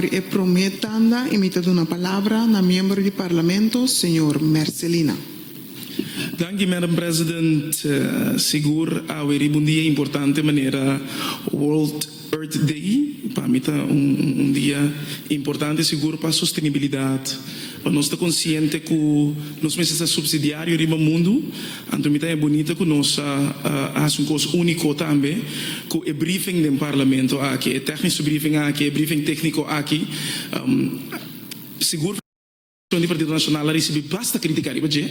E promé tanda i mi ta duna palabra na miembro di Parlamento, señor Mercelina. Danki, Madam President. Sigur awe riba un dia importante manera World Earth Day. Pa mi ta un dia importante sigur pa sostenibilidat, pa nos ta konsiente ku nos mester ta supsidiario riba mundu. Anto mi ta e bunita ku nos a hasi un kos úniko tambe ku e briefing den Parlamento aki, e technische briefing aki, e briefing tékniko aki. Sigur frakshon di Partido Nashonal a risibí basta krítika riba dje,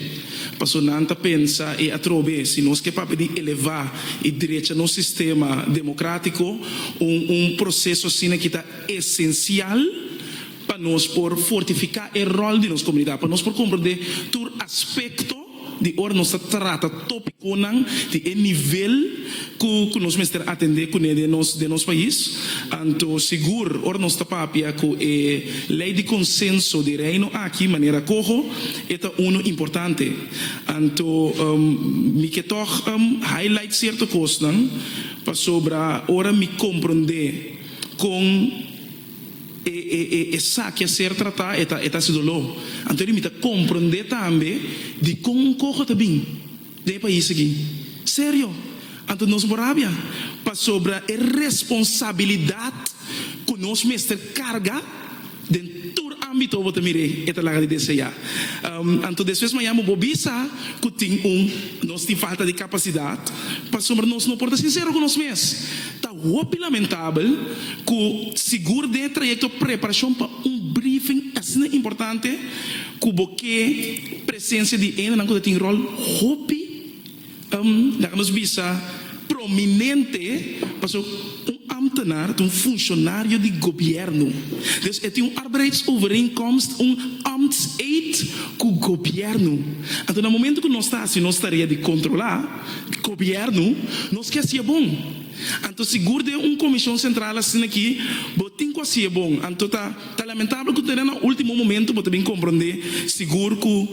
paso nan ta pensa e atrobe si nos ke papia di elevá i drecha nos sistema demokrátiko, un un proseso asina ki ta esensial pa nos por fortifiká e ròl di nos komunidat, pa nos por komprondé tur aspekto. Di ora nos ta trata tópikonan di e nivel ku ku nos mester atendé kuné den nos den nos pais. Anto sigur ora nos ta papia ku e lei di konsenso di Reino aki manera koho e ta unu importante. Anto mi ke tòg highlight sierto kosnan pasobra ora mi komprondé kon. E esaki a ser tratá, e ta e ta hasi doló. Anto di mi ta komprondé tambe dikon un koho ta bin den e pais aki. Serio. Anto nos por rabia pasobra e responsabilidat ku nos mester karga den tur ámbito bo ta mir'é e ta laga di deseá. Anto despues mañana bo por bisa ku tin un nos tin falta di kapasidat pasobra nos no por ta sinsero ku nos mes. Ta hopi lamentabel ku sigur den e trayekto preparashon pa un briefing asina importante ku bo ke presensia di hendenan ku ta tin ròl hopi, laga nos bisa, prominente, pasobra un ambtenaar ta un funshonario di gobièrnu. Dus e tin un arbeidsovereenkomst, un ambtseed ku gobièrnu. Anto na momento ku nos ta hasi nos tarea di kontrolá gobièrnu, nos ke hasié bon. Anto sigur den un komishon sentral asina aki bo tin ku hasié bon. Anto ta ta lamentabel ku tene na ultimo momento bo ta bin komprondé sigur ku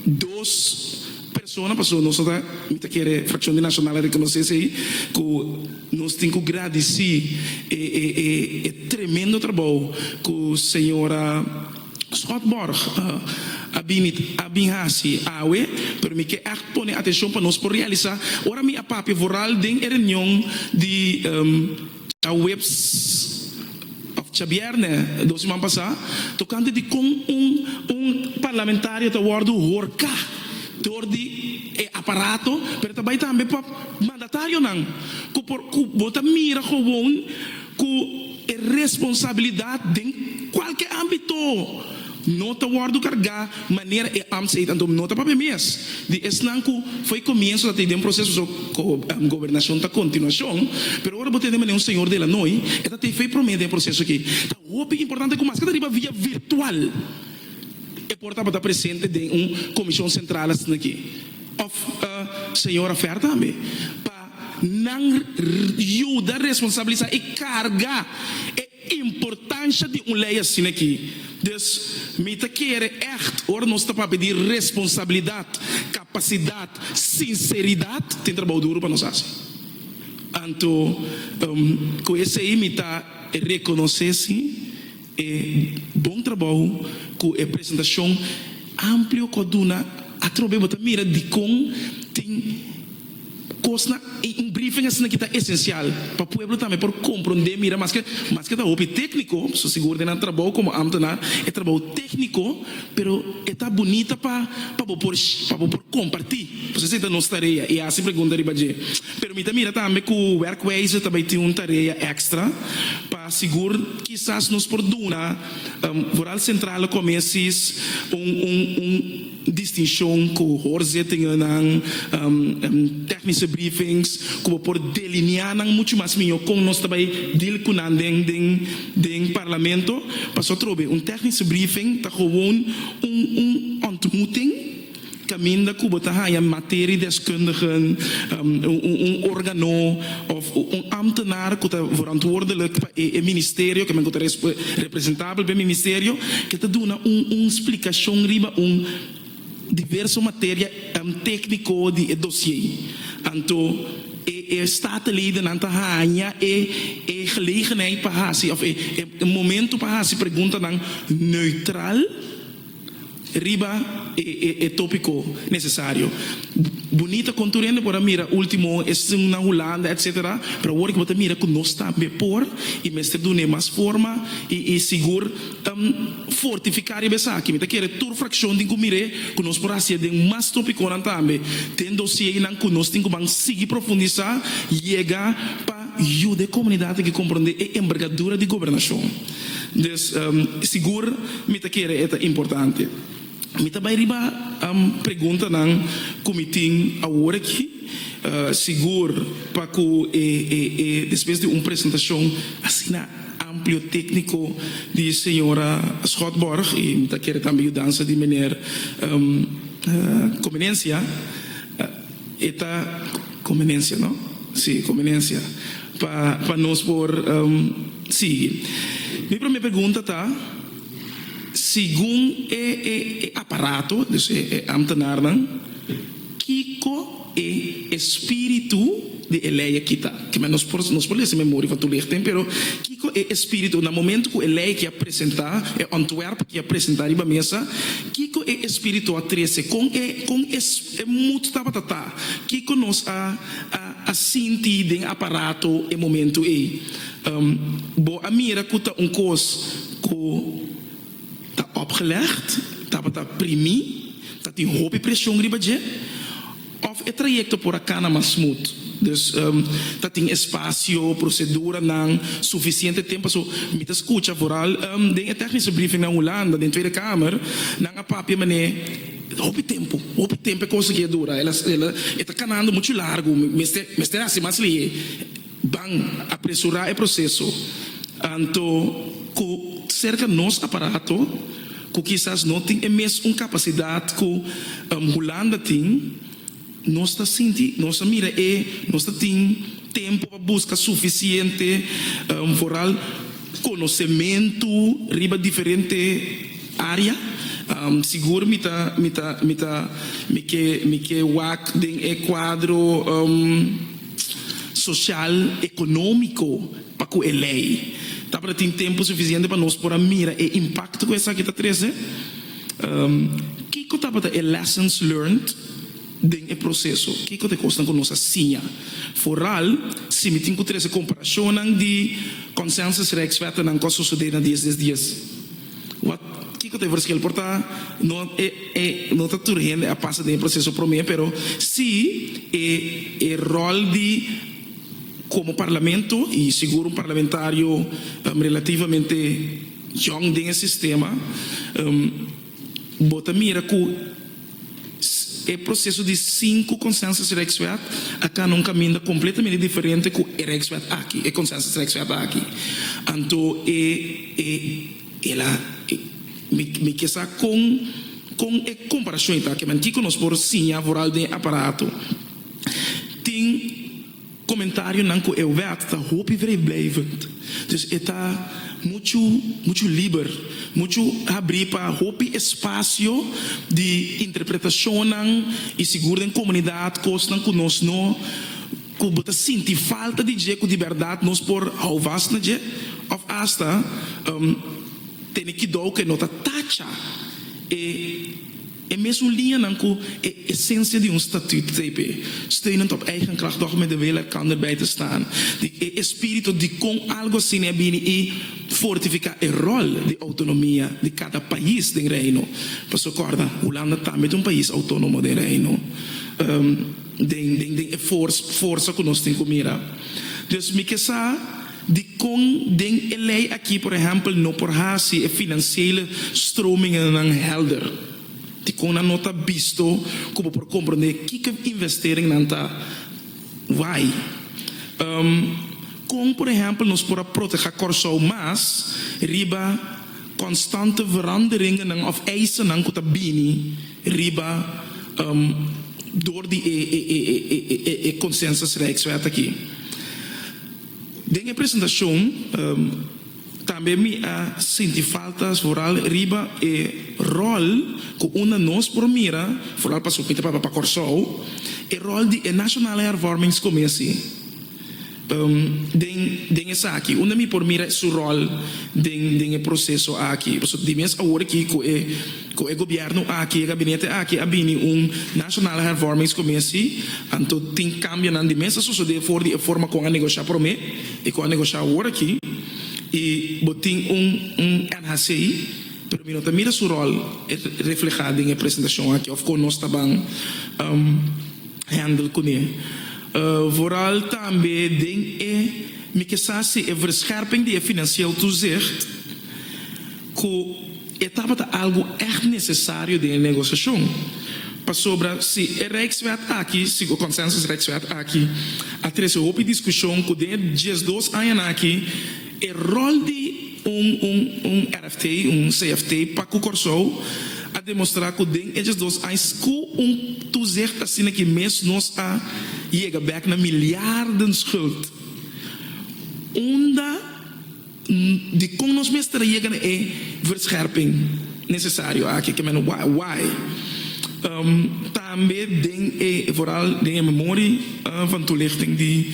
dos persona, pasobra nos no ta, mi ta kere frakshon di Nashonal a rekonosé esei, ku nos tin ku gradisí e e e e tremendo trabou ku señora. Schotborg a bini a bin hasi awe, pero mi ke ègt pone atenshon pa nos por realisá ora mi a papia vooral den e reunion di djaweps òf djabièrnè dos siman pasá tokante di kon un un parlamentario ta wòrdu horká dor di e aparato pero ta bai tambe pa mandatarionan ku por ku bo ta mira gewoon Ku e responsabilidat den kualke ámbito no ta wòrdu kargá manera e ambtseed, anto no ta papia mes di esnan ku fo'i komienso ta tin den proseso, so gobernashon ta kontinuashon, pero ora bo tende manera un señor de la Noy e ta tin fo'i promé den e proseso aki. Ta hopi importante ku maske ta riba via virtual e por tabata presente den un komishon sentral asina aki òf señora Fer tambe pa Nan yuda responsabilisa i karga e importansha di un lei asina aki. Dus, mi ta kere ègt ora nos ta papia di responsabilidat, kapasidat, sinseridat, tin trabou duru pa nos hasi. Anto, ku esei mi ta rekonosé si e bon trabou ku e presentashon amplio ku a duna atrobe bo ta mira dikon tin. Kosnan i un briefing asina ki ta esensial pa pueblo tambe por komprondé, mira maske maske ta hopi tékniko, so sigur den nan trabou komo ámtenar e trabou tékniko, pero e ta bunita pa pa bo por pa bo por kompartí. Pues esei ta nos tarea i hasi pregunta riba dje. Pero mi ta mira tambe ku Werkwijze ta bai tin un tarea èkstra pa sigur kisas nos por duna vooral sentrale comissies un un un. Distinshon ku hoorzittingen-nan, technische briefings, ku bo por delineá nan muchu mas mihó kon nos ta bai deal ku nan den den den parlamento. Pasobra atrobe un technische briefing ta gewoon un un ontmoeting kaminda ku bo ta haña materiedeskundigen, un un organo òf un ambtenaar ku ta verantwoordelijk pa e e ministerio, ke men ku ta representabel pa e ministerio, ke ta duna un un splikashon riba un diverso materia tékniko di e dosié. Anto. E Statenledennan ta haña e e gelegenheid pa hasi of e e momento pa hasi preguntanan neutral riba e e e tópiko nesesario. Bunita kon tur hende por a mira último esun na Hulanda etcetera, pero awor ku bo ta mira ku nos tambe por i mester dun'é mas forma i i sigur fortifiká riba esaki. Mi ta kere tur frakshon tin ku mir'é ku nos por hasié den mas tópikonan tambe, den dosiernan ku nos tin ku ban sigui profundisá yega pa yuda e komunidat aki komprondé e embergadura di gobernashon. Dus sigur mi ta kere e ta importante. Mi ta bai riba preguntanan ku mi tin awor aki, sigur pa ku e e e despues di un presentashon asina amplio tékniko di señora Schotborg i mi ta kere tambe yudansa di meneer Comenencia, e ta Comenencia no? Si, Comenencia, pa pa nos por sigui. Mi prome pregunta ta. Segun e e aparato, dus e e ambtenarnan, kiko e espíritu di e lei aki ta? Kimen nos por nos por lesa e memoria van toelichting, pero kiko e espíritu na momento ku e lei aki a presentá, e ontwerp aki a presentá riba mesa, kiko e espíritu a trese? Kon e kon e e moed tabata ta? Kiko nos a a a sinti den aparato e momento ei? Bo a mira ku ta un kos ku ta opgelegd, tabata primí, ta tin hopi preshon riba dje, òf e trayekto por a kana mas smooth? Dus ta tin espasio, proseduranan, sufisiente tempu. Paso mi ta skucha vooral den e technische briefing na Hulanda, den Tweede Kamer, nan a papia manera hopi tempu, hopi tempu e kos aki a dura. El a, el a, e ta kanando muchu largu, mester, mester hasi mas lihé. Ban apresurá e proseso anto ku serka nos aparato ku kisas no tin e mes un kapasidat ku Hulanda tin, nos ta sinti, nos ta mira e nos ta tin tempu pa buska sufisiente foral konosementu riba diferente área. Sigur mi ta mi ta mi ta mi ke mi ke wak den e kuadro. Social, economico pa cu e ley. Tabata tin tempo suficiente pa nos por a mira e impacto cu esaki ta trece? Kico tabata e lessons learned den e proceso? Kico ta e cosnan cu nos a siña? Vooral si mi tin cu trece comparacionnan di consensus Rijkswettennan cu a sucede na dies dies dies. Wat kiko ta e verschil? Por ta no e e no ta tur hende a pasa den e proseso promé, pero si e e ròl di komo parlamento i sigur un parlamentario relativamente yòn den e sistema bo ta mira ku E proceso di sinku consensus Rijkswet a cana un caminda completamente diferente cu e Rijkswet aki, e consensus Rijkswet aki. Anto e e el a mi mi ke sa con con e comparacion ei ta, kimen kico nos por siña vooral den e aparato. Tin. Comentarionan cu e wet ta hopi vrijblijvend, dus e ta muchu muchu liber, muchu habrí pa hopi espacio di interpretacionnan y sigur den comunidad cosnan cu nos no cu bo ta sinti falta di dje cu di berdad nos por hou vast na dje of hasta tene kidou cu e no ta tacha e E mesun liñanan ku e esensia di un statuut TP, steunend op eigen kracht doch met de wil elkander bij te staan, di e espíritu dikon algu asina a bini i fortifiká e ròl di outonomia di kada pais den Reino. Pasobra kòrda, Hulanda tambe ta un pais outónomo den Reino, den den den e forsa ku nos tin ku mira. Dus mi ke sa dikon den e lei aki, por ehèmpel, no por hasi e finansiële stromingennan helder. Dikon nan no ta bisto ku bo por komprondé kiko e investeringnan ta wai. Kon, por ehèmpel, nos por a protehá Kòrsou mas riba konstante veranderingennan òf eisennan ku ta bini riba dor di e Consensus Rijkswet aki? Den e presentashon. Tambe mi a sinti falta vooral riba e rol ku unda nos por mira, vooral pasobra mi ta papia pa Kòrsou, e rol di e Nationale Hervormingscommissie den den esaki. Unda mi por mira su rol den den e proseso aki. Pasobra di mes awor aki ku e ku e gobièrnu aki, e gabinete aki a bini un Nationale Hervormingscommissie, anto tin kambionan di mes a sosodé for di e forma kon a negoshá promé i kon a negoshá awor aki. I bo tin un un NHC, pero mi no ta mira su ròl reflehá den e presentashon aki òf kon nos ta ban handle kuné. Vooral tambe den e mi ke sa si e verscherping di e financieel toezicht ku e tabata algu ègt nesesario den e negosiashon. Pasobra si e Rijkswet aki, si e Consensus Rijkswet aki a trese hopi diskushon ku den e diesdos añanan aki e ròl di un un un RFT, un CFT pa ku Kòrsou a demostrá ku den e diesdos aña ku un toezicht asina ki mes nos a yega bèk na miliarden schuld. Unda Dikon nos mester a yega na e verscherping nesesario aki? Ke men why? Tambe den e, vooral den e memorie van toelichting di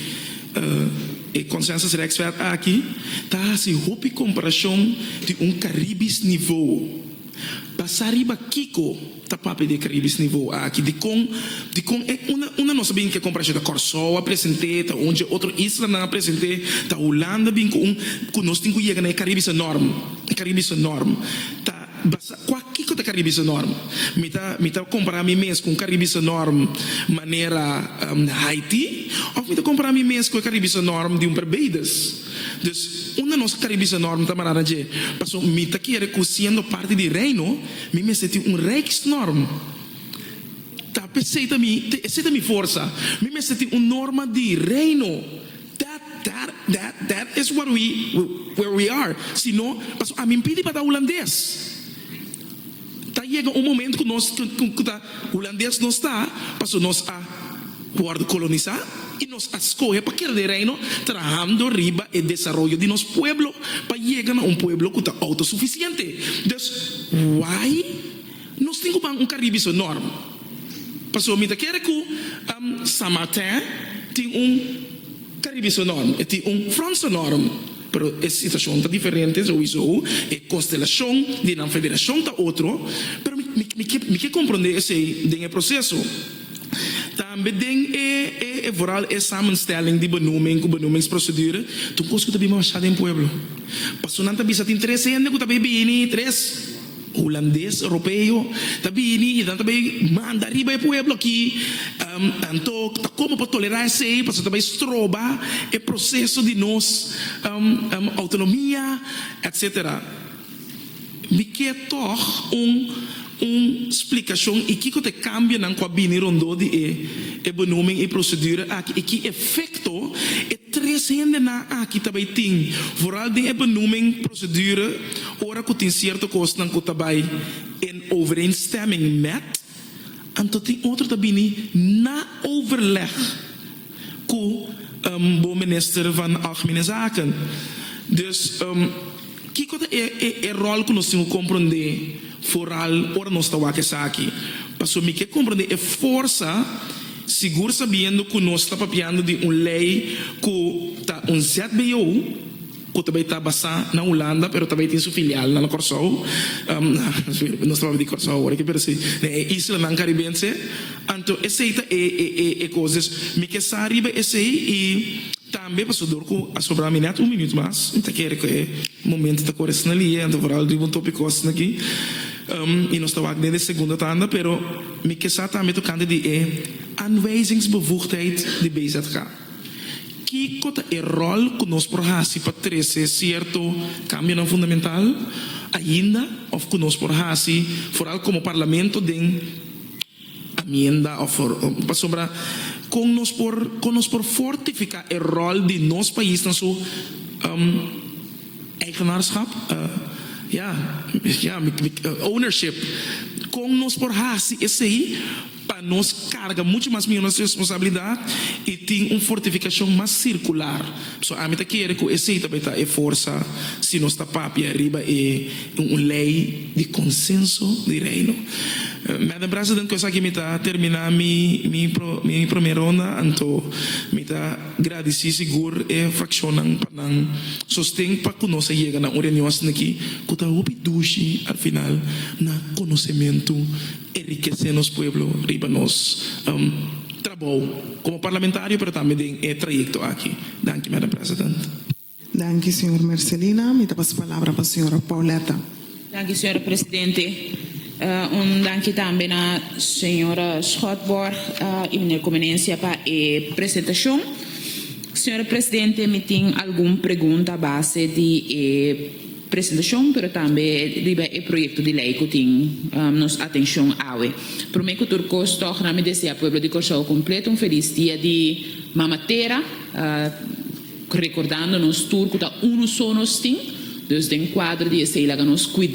e Consensus Rijkswet aki, ta hasi hopi komparashon di un Caribisch niveau. Basá riba kiko ta papia di e Caribisch niveau aki? Dikon, dikon e unda, unda nos a bin ku e komparashon? Ta Kòrsou a present'é? Ta un dje otro islanan a present'é? Ta Hulanda bin ku un, ku nos tin ku yega na e Caribische norm? E Caribische norm ta basá, kua, kiko ta Caribische norm? Mi ta, mi ta kompará mi mes ku un Caribische norm manera Haiti? Òf mi ta kompará mi mes ku e Caribische norm di un Barbados? Dus, unda nos Caribische norm ta mará na dje? Pasobra mi ta kere ku siendo parti di Reino, mi mester tin un Rijksnorm. Ta p'esei ta mi, esei ta mi forsa. Mi mester tin un norma di Reino. That, that, that, that is what we, where we are. Si no, pasobra ami pidi pa ta Hulandes. Ta yega un momento ku nos, ku ta Hulandes nos ta, pasobra nos a wòrdu kolonisá i nos a skohe pa keda den Reino trahando riba e desaroyo di nos pueblo pa yega na un pueblo ku ta outosufisiente. Dus, why nos tin ku ban un Karibische norm? Pasobra mi ta kere ku San Martin tin un Karibische norm, e tin un Franse norm. Pero e situacion ta diferente souiso, e constelacion di nan federacion ta otro, pero mi mi ke mi ke comprende esey den e proceso. Tambe den e e e vooral e samenstelling di benoeming cu benoemingsprocedure ta un cos cu ta bin masha den pueblo. Pasobra nan ta bisa tin tres hende cu ta bay bini, tres. Hulandes europeo ta bini i nan ta bay manda riba e pueblo aki. Anto ta como pa tolera esey pasobra ta bay stroba e proceso di nos autonomia etcetera. Mi ke tog un un splicacion i kico ta e cambionan cu a bini rondó di e e benoeming i procedura aki i ki efecto e tres hendenan aki ta bay tin vooral den e benoeming procedure Ora ku tin sierto kosnan ku ta bai in overeenstemming met, anto tin otro ta bini na overleg ku bo minister van Algemene Zaken. Dus kiko ta e e ròl ku nos tin ku komprondé foral ora nos ta wak esaki? Pasobra mi ke komprondé e forsa, sigur sabiendo ku nos ta papiando di un lei ku ta un ZBO, ku ta bai ta basá na Hulanda pero ta bai tin su filialnan na Kòrsou, nos ta papia di Kòrsou awor aki pero si na e islanan karibense, anto esei ta e e e kos. Dus mi ke sa riba esei i tambe pasobra dor ku a sobra mi nèt un minüt mas mi ta kere ku e momento ta kore asina lihe anto vooral riba un topiko asina aki i nos ta wak den e segundo tanda pero mi ke sa tambe tokante di e aanwijzingsbevoegdheid di BZK. Kiko ta e ròl ku nos por hasi pa trese sierto kambionan fundamental ainda òf ku nos por hasi foral komo parlamento den amienda òf pasobra kon nos por kon nos por fortifiká e ròl di nos pais na su eigenaarschap ya ya ownership kon nos por hasi esei pa. nos karga muchu mas mihó nos responsabilidat i tin un fortifikashon mas sirkular. So ami ta kere ku esei ta bai ta e forsa si nos ta papia riba e un lei di konsenso di Reino. Madam President, ku esaki mi ta terminá mi mi mi promé ronda, anto mi ta gradisí sigur e frakshonnan pa nan sosten pa ku nos a yega na un reunion asin'aki ku ta hopi dushi al final na konosementu enrikesé nos pueblo riba nos trabou komo parlamentario pero tambe den e trayekto aki. Danki, Madam President. Danki, señor Mercelina. Mi ta pasa palabra pa señora Pauletta. Danki, señora Presidente. Un danki tambe na señora Schotborg i meneer Comenencia pa e presentacion. Señora Presidente, mi tin algun pregunta a base di e presentacion, pero tambe riba e proyecto di ley cu tin nos atencion awe. Prome cu tur cos, tog na mi desea pueblo di Corsou completo un feliz dia di Mama Tera, recordando nos tur cu ta uno so nos tin, dus den cuadro di esey laga nos cuid'e.